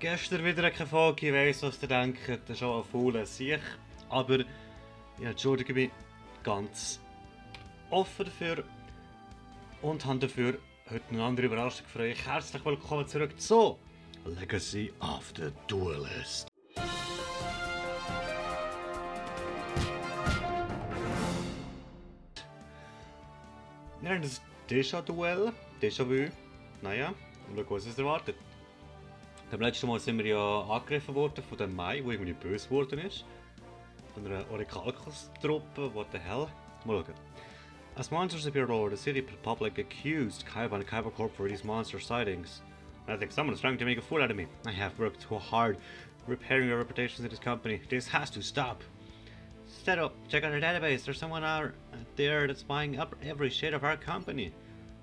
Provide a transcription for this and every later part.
Gestern wieder keine Folge, ich weiss, was ihr denkt, das ist schon ein fauler Sieg. Aber ich entschuldige mich ganz offen dafür und habe dafür heute eine andere Überraschung für euch. Herzlich willkommen zurück zu Legacy of the Duelist. Wir haben das Déjà-Duell, Déjà-vu, naja, und schauen, was uns erwartet. Beim letzten Mal sind wir ja angegriffen worden von dem Mai, der irgendwie böse geworden ist. Von einer Orakelkos-Truppe, what the hell. Mal schauen. As monsters appeared all over the city, public accused Kaiba and Kaiba Corp for these monster sightings. I think someone's trying to make a fool out of me. I have worked too hard repairing our reputations in this company. This has to stop. Set up, check out our database. There's someone out there that's buying up every shade of our company.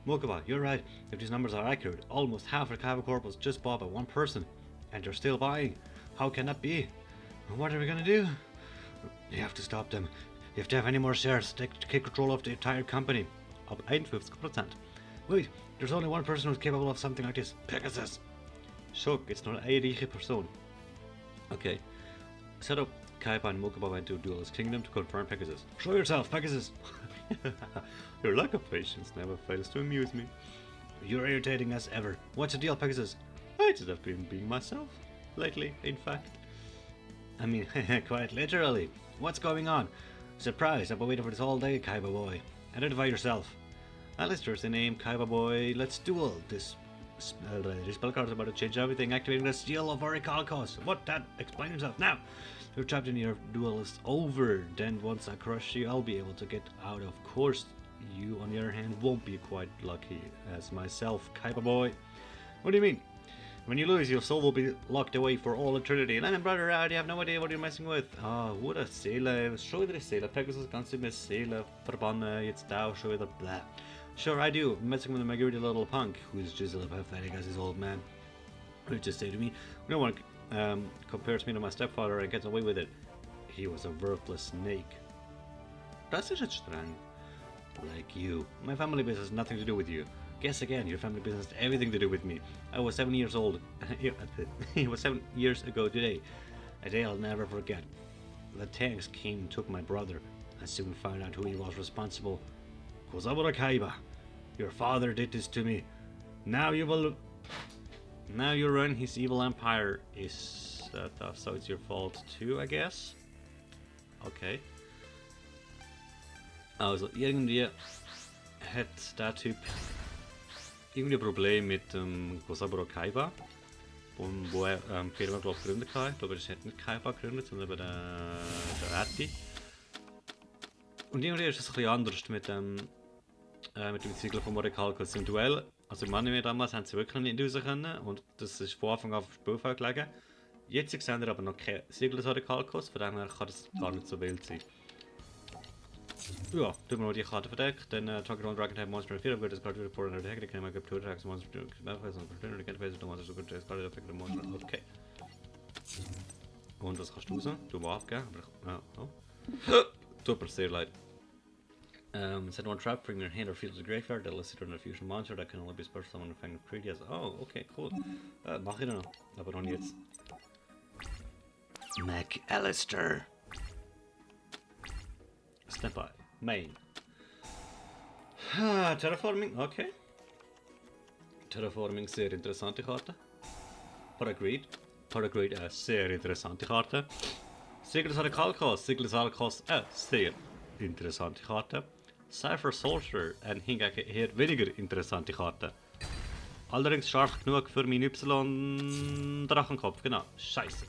Mokaba, you're right. If these numbers are accurate, almost half of Kaiba Corp was just bought by one person. And they're still buying. How can that be? What are we gonna do? You have to stop them. You have to have any more shares. Take control of the entire company. Ab 51%. Wait, there's only one person who's capable of something like this. Pegasus. Shook, it's not a reiche person. Okay. Set up. Kaiba and Mokaba went to Duelist Kingdom to confront Pegasus. Show yourself, Pegasus! Your lack of patience never fails to amuse me. You're irritating as ever. What's the deal, Pegasus? I just have been being myself. Lately, in fact. I mean, quite literally. What's going on? Surprise, I've been waiting for this all day, Kaiba boy. Identify yourself. Alistair's the name, Kaiba boy. Let's duel. This spell card's about to change everything, activating the Steel of Orakelkos. What? That? Explain yourself now. You're trapped in your duelist over. Then once I crush you, I'll be able to get out. Of course, you on the other hand won't be quite lucky as myself, Kaiba boy. What do you mean? When you lose, your soul will be locked away for all eternity. And brother, I have no idea what you're messing with. Ah, what a Seele. Schon wieder Seele. Pegasus kannst du mir Seele verbannen. Jetzt da schon wieder blah. Sure, I do. I'm messing with a maggoty little punk who's just as pathetic as his old man. Who just say to me, no one compares me to my stepfather and gets away with it. He was a worthless snake. Das ist jetzt streng. Like you. My family business has nothing to do with you. Guess again, your family business has everything to do with me. I was 7 years old. It was 7 years ago today. A day I'll never forget. The tanks came and took my brother. I soon found out who he was responsible. Kozabura Kaiba. Your father did this to me. Now you run his evil empire. Is that so? It's your fault too, I guess. Okay. Also irgendwie hat der Typ irgendwie ein Problem mit dem Kozaburo Kaiba, wo er Firma glaube gegründet hat. Ich glaube, er hat nicht Kaiba gegründet, sondern eben der Atti. Und irgendwie ist es ein bisschen anders mit dem Siegel von Orakelkos im Duell. Also im Anime damals haben sie wirklich nicht raus können und das ist von Anfang an auf dem Spielfeld gelegen. Jetzt sehen wir aber noch kein Siegel des Orakelkos, von dem her kann das gar nicht so wild sein. Ja, tun wir noch die Karte verdeckt, dann Target on Dragon Type Monster 4, upgrade this card to the 400 attack, they can make up 2 attacks, monster to manifest on opportunity, can't face the monster, so good card to affect the monster, okay. Und was kannst du raus? Du mal abgeben, aber ja, oh. Tut mir sehr leid. Set one trap, bring your hand or field to the graveyard, that'll listed on a fusion monster, that can only be special summon and fang of Credias. Oh, okay, cool. Mach ich noch, aber noch nicht jetzt. McAllister. Standby. Main. Terraforming, okay. Terraforming, sehr interessante Karte. Paragreed, sehr interessante Karte. Siegel des Orakelkos, sehr interessante Karte. Cypher Soldier, hingegen eher weniger interessante Karte. Allerdings scharf genug für meinen Y-Drachenkopf, genau. Scheiße.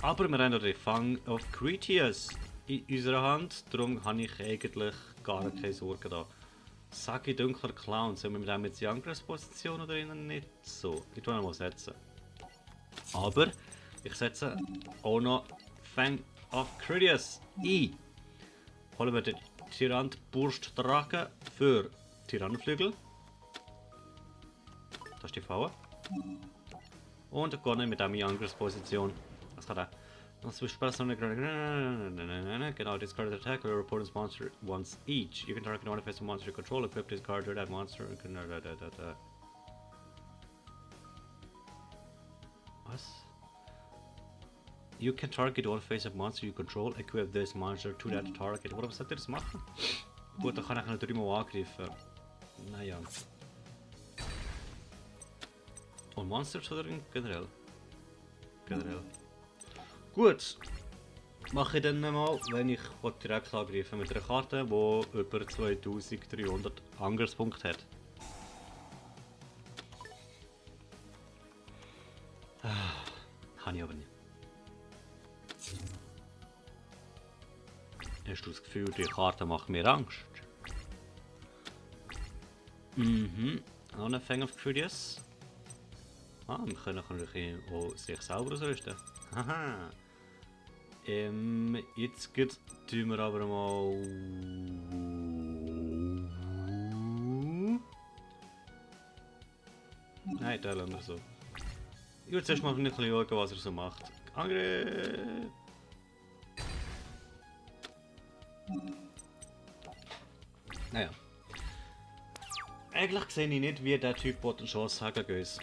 Aber wir haben noch den Fang of Cretias in unserer Hand, darum habe ich eigentlich gar keine Sorgen da. Sagi dunkler Clown, sollen wir mit dem jetzt die Angriffsposition oder nicht so? Ich tue ihn mal setzen. Aber ich setze auch noch Fang of Cretias ein. Holen wir den Tyrant-Burst-Drache für Tyrannenflügel. Das ist die Falle. Und gehen mit dieser Angriffsposition. Was kann er? Genau, discard attack or report this monster once each. You can target one face monster you control, equip this card to that monster. You can target all face-up monster you control, equip this monster to that target. Warum sollte ich das machen? Gut, dann kann ich ihn 3-mal angreifen. Naja. Und Monsters oder generell? Generell. Gut. Mache ich dann mal, wenn ich direkt angreifen mit einer Karte, die über 2300 Angriffspunkte hat. Kann ich aber nicht. Hast du das Gefühl, die Karte macht mir Angst? Mhm. Noch ein Fang of Curious. Ah, wir können natürlich auch sich selber ausrüsten. Haha. Jetzt tun wir aber mal. Nein, da lassen wir so. Ich würde zuerst mal ein bisschen schauen, was er so macht. Angriff! Naja. Eigentlich sehe ich nicht, wie der Typ eine Chance hat gegen uns.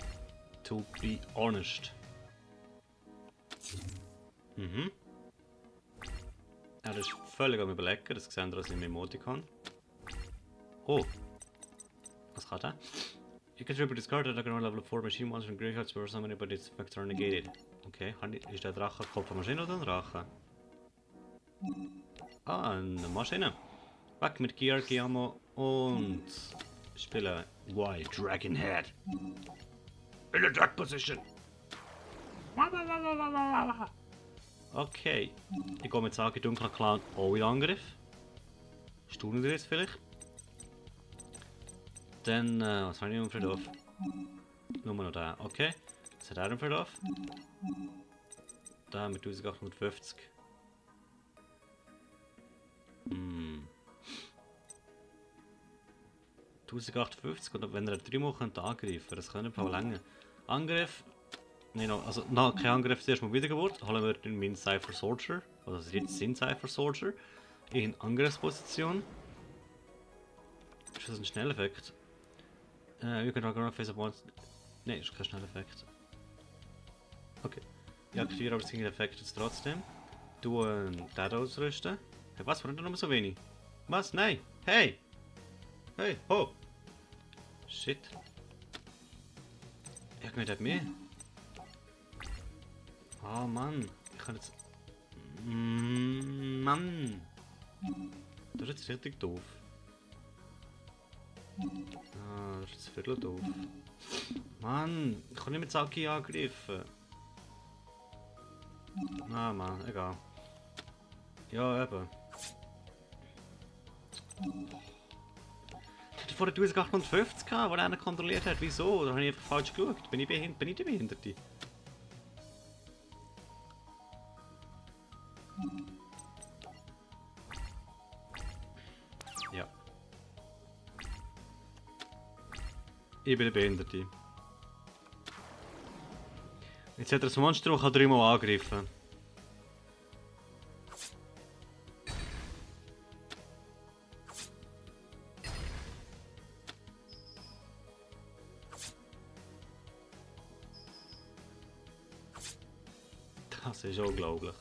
To be honest. Mhm. Er ist völlig am Überlegen, das sehen wir als im Emoticon. Oh. Was kann er? You can triple discard at a level 4 machine monster and graveyards where somebody but its effects are negated. Okay, ist der Drache Kopf von Maschine oder ein Drache? Ah, eine Maschine. Weg mit Gear, Giamo und spielen White Dragon Head. In the drag position. Okay, ich gehe mit Sage Dunkler Clown auch in Angriff. Staunen wir jetzt vielleicht? Dann, was habe ich noch für drauf? Nur noch den, okay. Was hat er denn für drauf? Da mit 1850. 1850 oder wenn er 3 Mal angreifen, das könnte ein länger. Angriff. Nein, also kein Angriff, zuerst mal Wiedergeburt. Holen wir den meinen Cypher Soldier, also jetzt sind Cypher Soldier, in Angriffsposition. Ist das ein Schnelleffekt? You can drag on face of once. Nein, ist kein Schnelleffekt. Okay. Ich aktiviere aber das Effekt jetzt trotzdem. Du den ausrüsten. Hey, was? Warum noch so wenig? Was? Nein! Hey! Hey! Ho! Shit. Irgendwie hat mehr. Oh Mann. Ich kann jetzt. Mann! Das ist jetzt richtig doof. Ah, das ist jetzt viertel doof. Mann! Ich kann nicht mit Saki angreifen. Ah Mann, egal. Ja, eben. Ich hatte vorher 1850 gehabt, wo einer kontrolliert hat. Wieso? Da habe ich einfach falsch geschaut. Bin ich der Behinderte? Ja. Ich bin der Behinderte. Jetzt hat er das Monster, das 3-mal angreifen. Das ist unglaublich.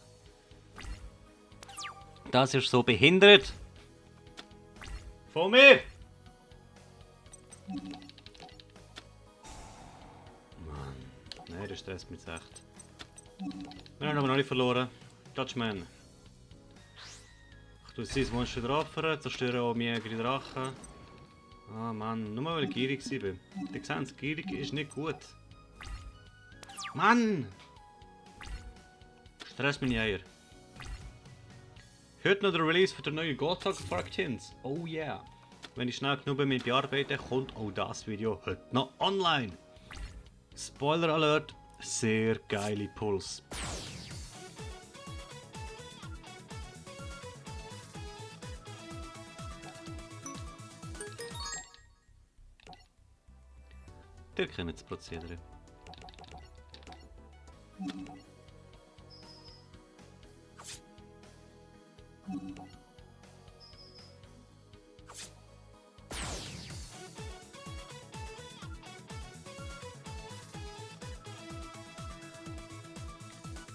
Das ist so behindert. Von mir! Mann, nein, das stresst mich echt. Wir haben aber noch nicht verloren. Dutchman. Ich tue sein Monster drauf, zerstöre auch meine eigenen Drachen. Ah Mann, nur weil ich gierig war. Die sehen es, gierig ist nicht gut. Mann! Stress meine Eier. Heute noch der Release für den neuen Gottag-Fraktions. Oh yeah. Wenn ich schnell genug bin mit bearbeiten, kommt auch das Video heute noch online. Spoiler Alert, sehr geile Puls. Wir kennen das Prozedere.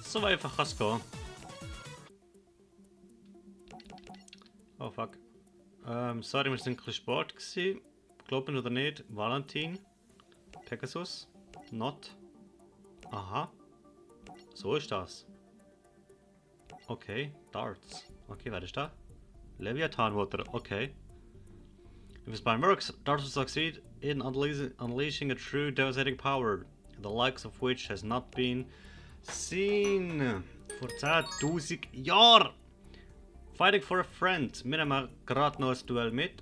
So einfach kann es gehen. Oh fuck. Sorry, wir sind ein bisschen Sport gewesen. Glauben oder nicht, Valentin. Pegasus. Not. Aha. So ist das. Okay, Dartz. Okay, wer ist da? Leviathan Water, okay. If his plan works, Dartz will succeed in unleashing a true devastating power, the likes of which has not been seen for 10.000 Jahren. Fighting for a friend. Wir nehmen gerade noch ein Duell mit.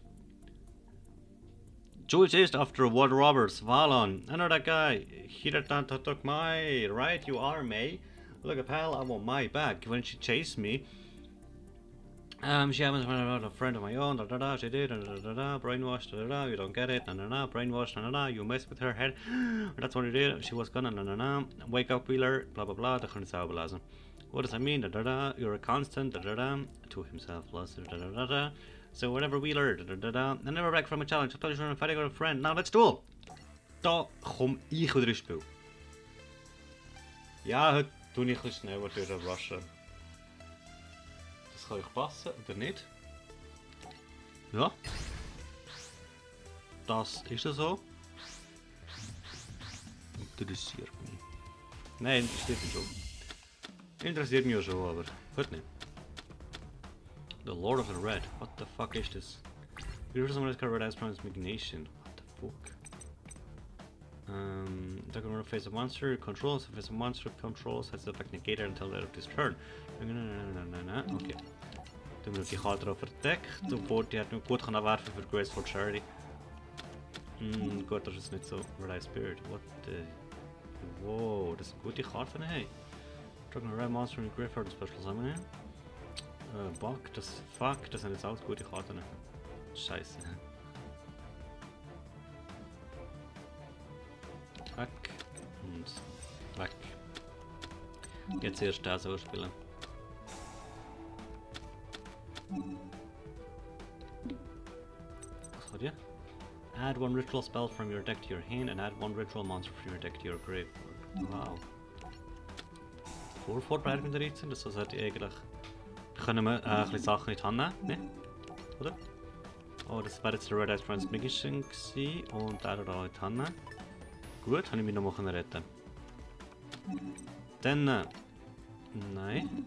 Joey chased after World Robbers. Valon. I know that guy. Hiratan took Mai. Right, you are May. Look, pal, I want Mai back. When she chased me, she happens to be a friend of my own. Da da da. She did. Da da da. Brainwashed. Da da da. You don't get it. Da da da. Brainwashed. Da da da. You mess with her head. That's what you did. She was gonna. Da da da. Wake up, Wheeler. Blah blah blah. Da kann ich selber lesen. What does that mean? Da da da. You're a constant. Da da da. To himself. Da da da da. So whatever Wheeler. Da da da. I never back from a challenge. I thought you were fighting with a friend. Now let's duel. Da komm ich wieder ins Spiel. Ja, heute tue ich ein bisschen schneller durch das Rushen. Das kann euch passen, oder nicht? Ja. Das ist ja so. Interessiert mich. Nein, interessiert mich schon. Interessiert mich ja schon, aber heute nicht. The Lord of the Red. What the fuck is this? Here's someone that's got red eyes from his imagination. What the fuck? They're gonna face a monster, controls, if it's a monster controls, has the effect negated until the end of this turn. Okay. Dann wird die Karte drauf verdeckt, obwohl die hat gut kann werfen für Graceful Charity. Gut, das ist nicht so. Red Spirit, what the... Wow, das sind gute Karten, hey. Dragon Red Monster in Graveyard Special Summon. Bug, das Fuck, das sind jetzt alles gute Karten. Scheiße. Weg und weg. Jetzt erst das ausspielen. Was hat ihr? Add one ritual spell from your deck to your hand and add one ritual monster from your deck to your grave. Wow. Vorbereitet mit der 13, das heißt eigentlich. Können wir ein bisschen Sachen in die Hand nehmen, ne? Oder? Oh, das wäre jetzt der Red Eyes Transmission gewesen und der da in die Hand nehmen. Gut, habe ich mich noch mal retten. Dann... nein.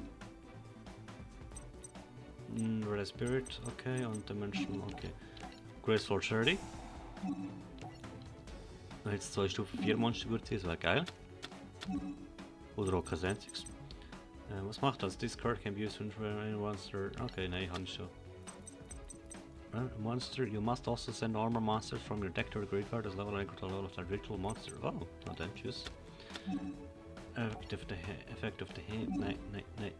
Red Spirit, okay, und Dimension, okay. Graceful Charity. Jetzt 2 Stufen 4 Monster gut sein, das wäre geil. Oder auch kein einziges. Was macht das? This card can be used to any monster. Okay, nein, habe ich schon. Monster, you must also send armor monsters from your deck to the graveyard as level equal to the level of that ritual monster. Oh, not then choose. Effect of the hand. Nein, nein, nein.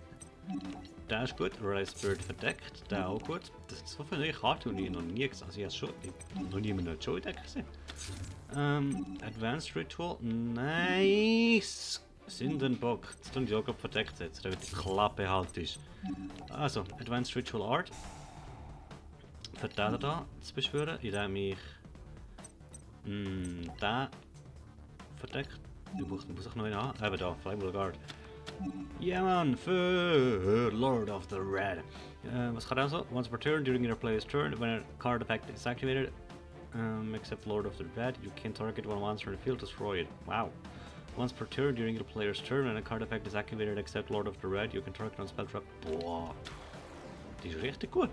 Der ist gut. Red Spirit verdeckt. Der auch gut. Das ist so viele Karten, die ich noch nie gesehen habe. Also ich habe schon noch nie mit einer Joy Deck gesehen. Advanced Ritual. Nice. Sündenbock. Jetzt tun die auch verdeckt setzen, damit die Klappe halt ist. Also, Advanced Ritual Art. Für den da zu beschwören, indem ich den verdeckt. Ich muss ich noch einen haben. Eben da, Flammable Guard. Ja man, für Lord of the Red. Was kann also? Once per turn during your player's turn, when a card effect is activated, except Lord of the Red, you can target one monster in the field, destroy it. Wow. Once per turn during your player's turn, when a card effect is activated except Lord of the Red, you can target one spell trap. Boah. Die ist richtig gut.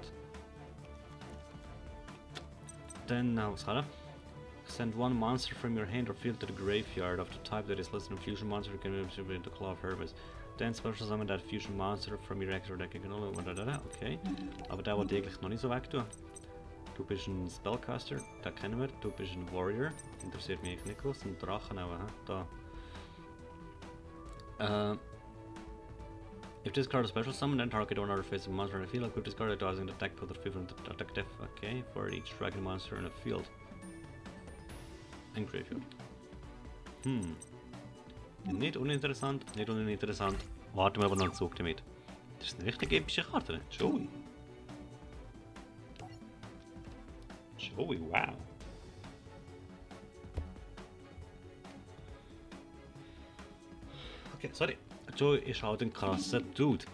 Then, was kann er? Send one monster from your hand or field to the graveyard of the type that is less than a fusion monster can be distributed into Claw of Hermes. Then special summon that fusion monster from your extra deck. Okay. Aber der wollte ich eigentlich noch nicht so weg tun. Du bist ein Spellcaster, den kennen wir. Du bist ein Warrior, interessiert mich nicht groß. Ein Drachen auch, da. If this card is special summon, then target one other face of monster in the field. Equip this card that does in the deck, put the 5 on the attack def. Okay, for each dragon monster in the field. And graveyard. Nicht uninteressant, nicht uninteressant. Warten wir aber noch einen Zug damit. Das ist eine richtig epische Karte. Joey. Joey, wow. Okay, sorry. Joey ist halt ein krasser Dude.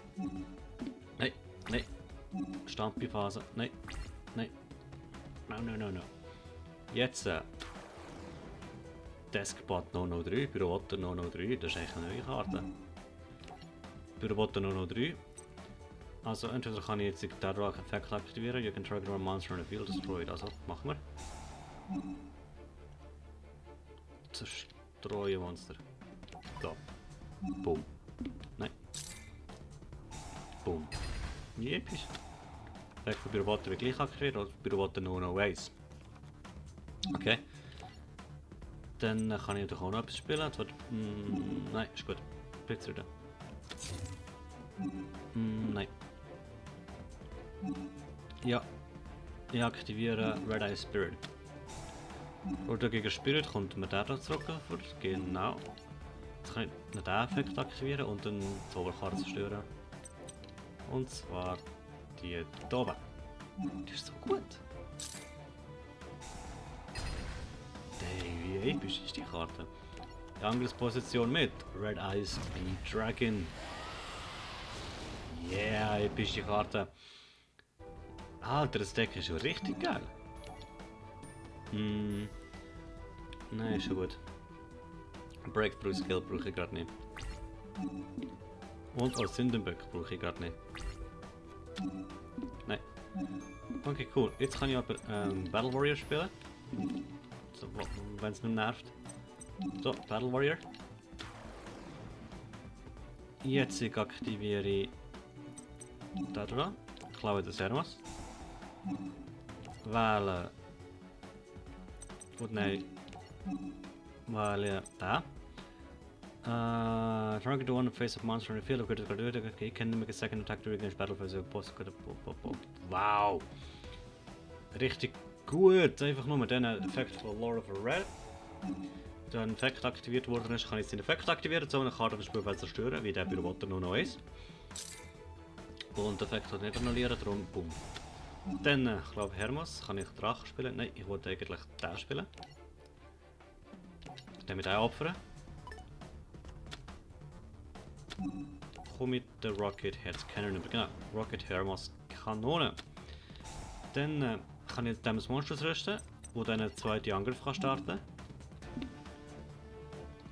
Nein, nein. Stampi-Phase. Nein, nein. No. Jetzt Deskbot 003, Büroboter 003, das ist eigentlich eine neue Karte. Büroboter 003. Also entweder kann ich jetzt den Dartz-Effekt aktivieren, you can target one monster on the field destroyed. Also machen wir. Zerstreuen Monster. So. Boom. Nein. Boom. Wie episch. Vielleicht für Büroboter wird gleich aktiviert oder Büroboter 001. Okay. Dann kann ich natürlich auch noch etwas spielen. Nein, ist gut. Blitz wieder. Nein. Ja. Ich aktiviere Red Eye Spirit. Oder gegen Spirit kommt man der zurück. Genau. Jetzt kann ich den Effekt aktivieren und dann die Oberkarte zerstören. Und zwar die hier oben. Die ist so gut. Wie episch ist die Karte? Die Angriffsposition mit Red Eye Speed Dragon. Yeah, epische Karte. Alter, das Deck ist schon richtig geil. Nein, ist schon gut. Breakthrough Skill brauche ich gerade nicht. Und als Sündenböck brauche ich gerade nicht. Nein. Okay, cool. Jetzt kann ich aber Battle Warrior spielen. So, wenn es nicht nervt. So, Battle Warrior. Jetzt aktiviere ich da dran. Klaue des Hermas. Wähle. Und nein. Wähle da. Target one face of monster in the field of critical duty. Okay, can make a second attack during this battle phase of boss. Wow! Richtig gut! Einfach nur mit diesem Effekt von Lord of the Red. Der Effekt aktiviert worden ist, kann ich den Effekt aktivieren, so eine Karte vom Spielfeld zerstören, wie der Büroboter nur noch ist. Und der Effekt hat nicht annullieren, darum boom. Dann, ich glaube Hermas, kann ich Drachen spielen? Nein, ich wollte eigentlich den spielen. Den mit opfern. Komm mit der Rocket Herz Können über. Genau, Rocket Hermas Kanone. Dann kann ich dem Monster rüsten, wo dann einen zweiten Angriff kann starten.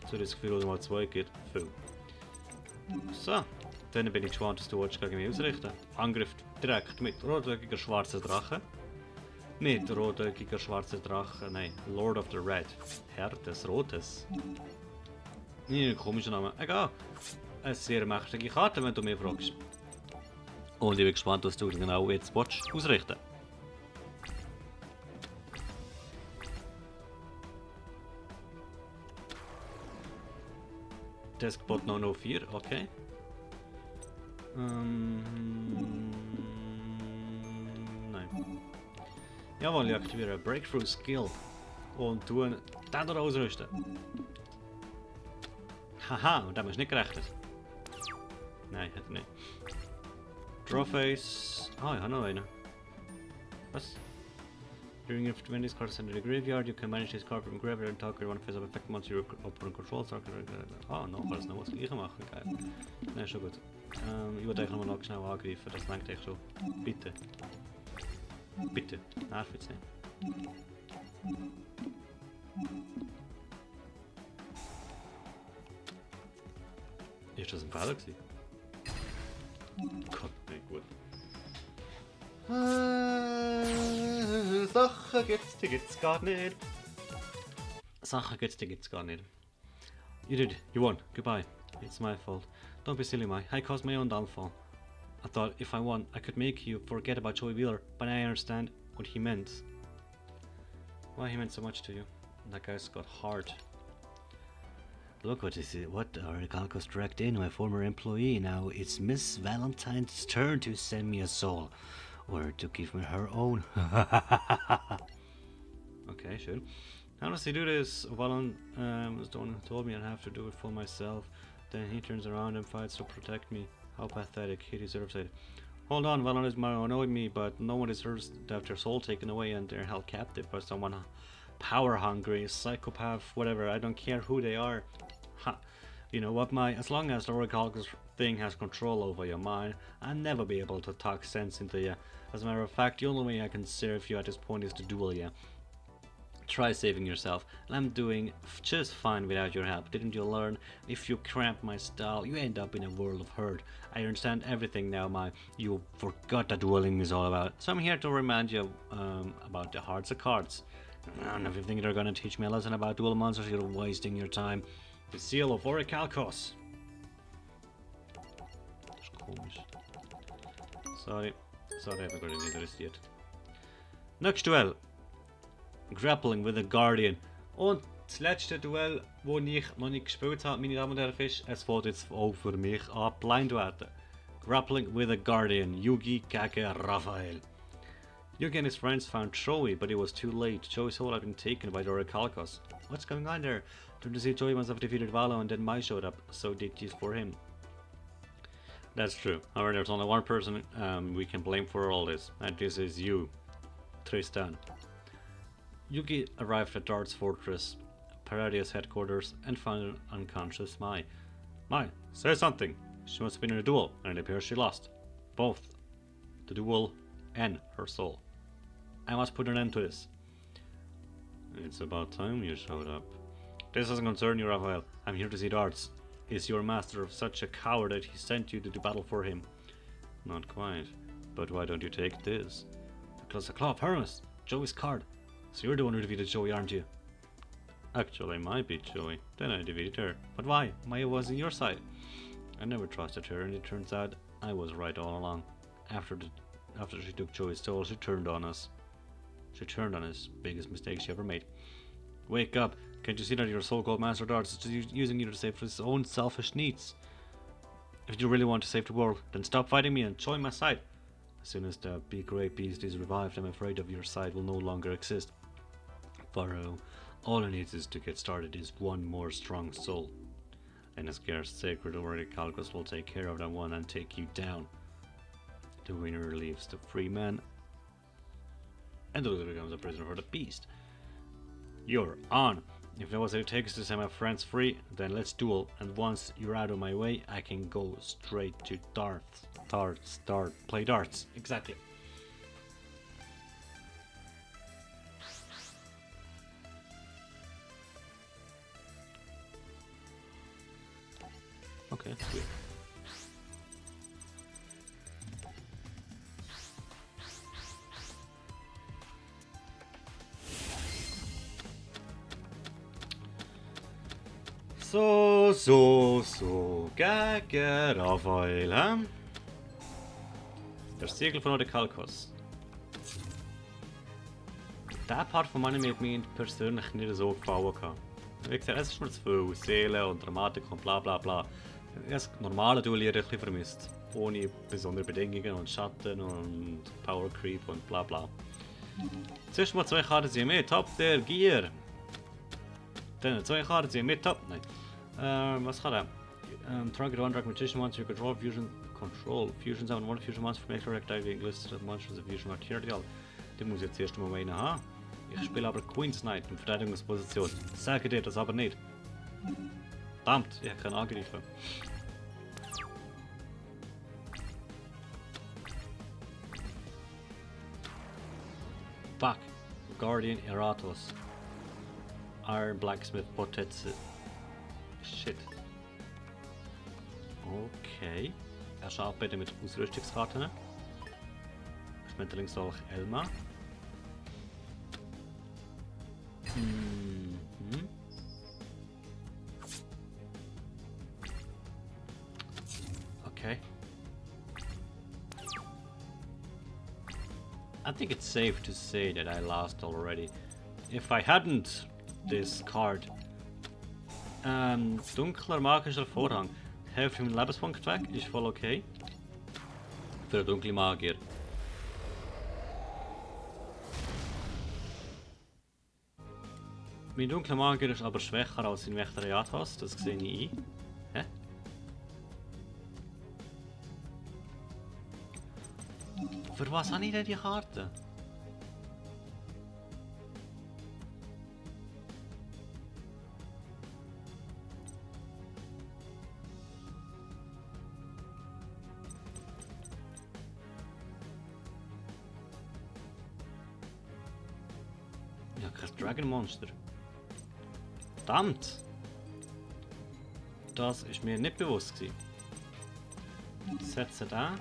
So das Gefühl, dass mal 2 geht. Viel. So, dann bin ich gespannt, dass du gegen mich ausrichten. Angriff direkt mit rotäugiger schwarzer Drache. Mit rotäugiger schwarzer Drache, nein, Lord of the Red. Herr des Rotes. Nee, komischer Name. Egal. Eine sehr mächtige Karte, wenn du mich fragst. Und ich bin gespannt, was du genau jetzt ausrichten. Deskbot 004, okay. Nein. Jawohl, ich aktiviere Breakthrough Skill und tue den hier ausrüsten. Haha, und damit ist nicht gerechnet. Nein, hätte nicht. Drawface. Ah, ich habe noch einen. Was? During your when this card is in the graveyard, you can manage this card from graveyard and target one face of effect monster your opponent controls. Ah, noch kann es noch das gleiche machen, geil. Nein, schon gut. Ich wollte eigentlich noch schnell angreifen, das lenkt echt schon. Bitte. Bitte, nerv jetzt nicht. Ist das ein Fehler gewesen? Gott, nicht gut. Sachen die gibt's gar nicht. Sachen die gibt's gar nicht. You did, you won, goodbye. It's my fault. Don't be silly, Mai. I caused my own downfall. I thought if I won, I could make you forget about Joey Wheeler, but I understand what he meant. Why he meant so much to you. That guy's got heart. Look what is it? What are Calcos direct in? My former employee. Now it's Miss Valentine's turn to send me a soul. Or to give me her own. Okay, schön. How does he do this? Valon was the one who told me I'd have to do it for myself. Then he turns around and fights to protect me. How pathetic. He deserves it. Hold on, Valon is annoying me, but no one deserves to have their soul taken away and they're held captive by someone power hungry, psychopath, whatever. I don't care who they are. Ha. You know what, Mai? As long as the Orichalcos thing has control over your mind, I'll never be able to talk sense into you. As a matter of fact, the only way I can serve you at this point is to duel you. Try saving yourself, and I'm doing just fine without your help. Didn't you learn? If you cramp my style, you end up in a world of hurt. I understand everything now, Mai. You forgot that dueling is all about. So I'm here to remind you about the hearts of cards. And if you think they're gonna teach me a lesson about duel monsters, you're wasting your time. The seal of Orichalcos. Sorry, I haven't got any interest yet. Next duel. Grappling with a Guardian. Und das letzte Duell, wo ich noch nicht gespielt habe, meine Damen und Herren, ist, es fällt jetzt auch für mich an, blind werden. Grappling with a Guardian. Yugi gegen Rafael. Yugi and his friends found Joey, but it was too late. Joey's soul had been taken by the Orichalcos. What's going on there? Turned to see Joey must have defeated Valo and then Mai showed up, so did this for him. That's true. However, there's only one person we can blame for all this, and this is you, Tristan. Yugi arrived at Dartz fortress, Paradia's headquarters, and found an unconscious Mai. Mai, say something! She must have been in a duel, and it appears she lost. Both the duel and her soul. I must put an end to this. It's about time you showed up. This doesn't concern you, Rafael. I'm here to see Dartz. Is your master such a coward that he sent you to do battle for him? Not quite. But why don't you take this? Because the Claw of Hermes, Joey's card. So you're the one who defeated Joey, aren't you? Actually, I might beat Joey. Then I defeated her. But why? Maya was on your side. I never trusted her, and it turns out I was right all along. After she took Joey's soul, she turned on us. She turned on us. Biggest mistake she ever made. Wake up! Can't you see that your so-called Master Dartz is using you to save for his own selfish needs? If you really want to save the world, then stop fighting me and join my side. As soon as the big great beast is revived, I'm afraid of your side will no longer exist. Pharaoh, all it needs is to get started is one more strong soul. And a scarce sacred Orichalcos will take care of that one and take you down. The winner leaves the free man, and the loser becomes a prisoner for the beast. You're on! If that was what it takes to set my friends free, then let's duel, and once you're out of my way, I can go straight to play darts. Exactly. Okay, sweet. So, gegen Rafael, hä? Der Siegel von Orichalcos. Der Part von meinem hat mir persönlich nicht so gefallen. Wie gesagt, es ist mir zu viel Seele und Dramatik und bla bla bla. Ich habe das normale Duellieren ein bisschen vermisst. Ohne besondere Bedingungen und Schatten und Power Creep und bla bla. Zuerst mal 2 Karten sind mit, Top der Gier. Dann 2 Karten sind mit, Top. Nein. Was kann er? Target one Dark Magician monster you control Fusion Summon one Fusion Monster from extra activating list of monsters of Fusion Material. Die muss ich jetzt erst mal einen haben. Ich spiele aber Queen's Knight in Verteidigungsposition. Sage dir das aber nicht. Verdammt, ich habe keinen angegriffen. Fuck. Guardian Eratos. Iron Blacksmith Potenze. Shit. Okay. Er schaut bitte mit Ausrüstungskarten. Schmetterlingsdolch Elma. Okay. I think it's safe to say that I lost already. If I hadn't this card. Dunkler magischer Vorhang. Hälfte vom Lebenspunkt weg, ist voll okay. Für einen dunklen Magier. Mein dunkler Magier ist aber schwächer als sein Wächter Yathos, das sehe ich ein. Hä? Für was habe ich denn die Karte? habe kein Dragon Monster. Verdammt! Das ist mir nicht bewusst gewesen. Setze da.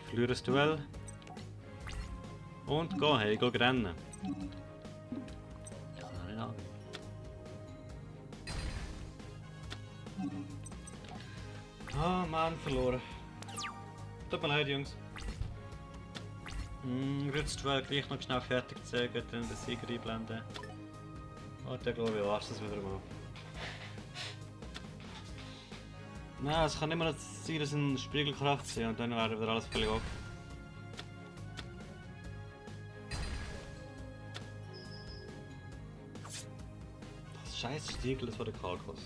Verliere das Duell. Und geh, hey, geh rennen. Ja, nicht an. Ah, Mann, verloren. Tut mir leid, Jungs. Ich würde das Duell gleich noch schnell fertig zeigen, dann den Sieger einblenden. Und dann glaube ich, war es das wieder mal. Nein, es kann immer noch sein, dass ein Spiegelkraft sein und dann wäre wieder alles völlig ab. Das scheiß Stiegel, das war der Kalkos.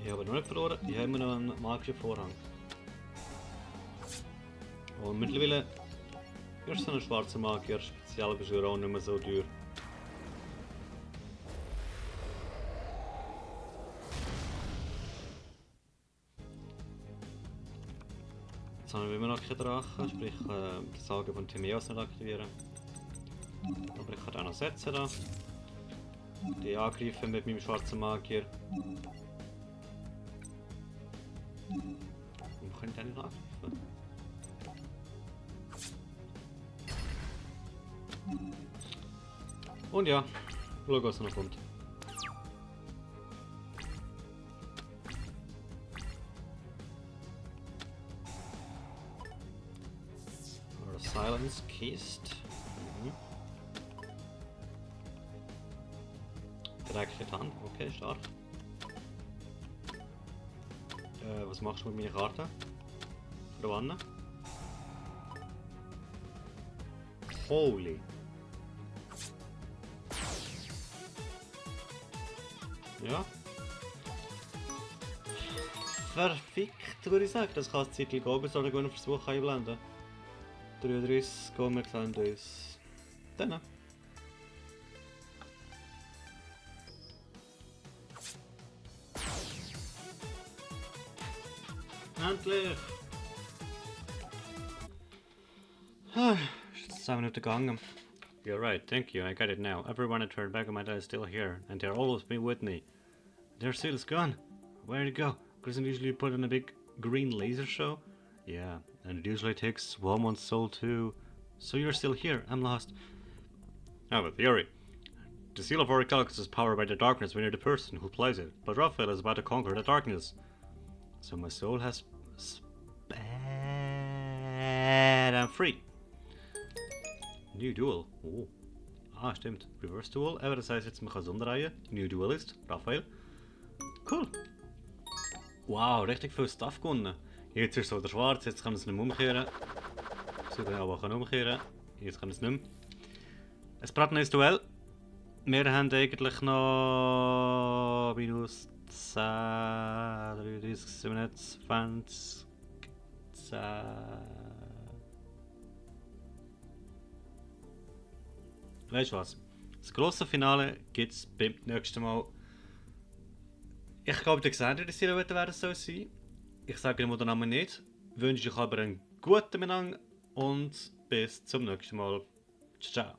Ich habe noch nicht verloren, ich habe immer noch einen magischen Vorhang. Und mittlerweile ist so ein schwarzer Magier Spezialbeschwörung nicht mehr so teuer. Jetzt haben wir immer noch keine Drachen, sprich das Sagen von Timeos nicht aktivieren. Aber ich kann auch noch setzen da. Die angreifen mit meinem schwarzen Magier. Warum kann ich den nicht angreifen? Und ja, schau, was noch kommt. Silence Kist. Direkt getan, okay, stark. Was machst du mit meiner Karte? Verwandeln. Holy. Ja. Verfickt, würde ich sagen. Das kann es zeitlich gehen, bis ich einen Versuch einblenden. 33, gehen wir klein das. Dann. Endlich! It's 7 Minuten gegangen. You're right, thank you, I got it now. Everyone at turned back on my dad is still here, and they're always been with me. Their seal is gone. Where'd it go? Doesn't usually put on a big green laser show? Yeah, and it usually takes one's soul too. So you're still here, I'm lost. I have a theory. The seal of Orichalcus is powered by the darkness within the person who plays it, but Rafael is about to conquer the darkness. So my soul has sped. I'm free. New Duel. Oh. Ah, stimmt. Reverse Duel. Aber das heißt jetzt, man kann es umdrehen. New Duelist. Rafael. Cool. Wow, richtig viel Stuff gewonnen. Jetzt ist so der Schwarz, jetzt kann es nicht mehr umkehren. So, dann aber kann umkehren. Jetzt kann es nicht mehr. Es braucht ein neues Duell. Wir haben eigentlich noch minus 10, 33, 27, 10. Weißt du was? Das grosse Finale gibt es beim nächsten Mal. Ich glaube, der gesehen, die Silhouette werden so sein. Ich sage den Namen nicht. Wünsche euch aber einen guten Miteinander und bis zum nächsten Mal. Ciao.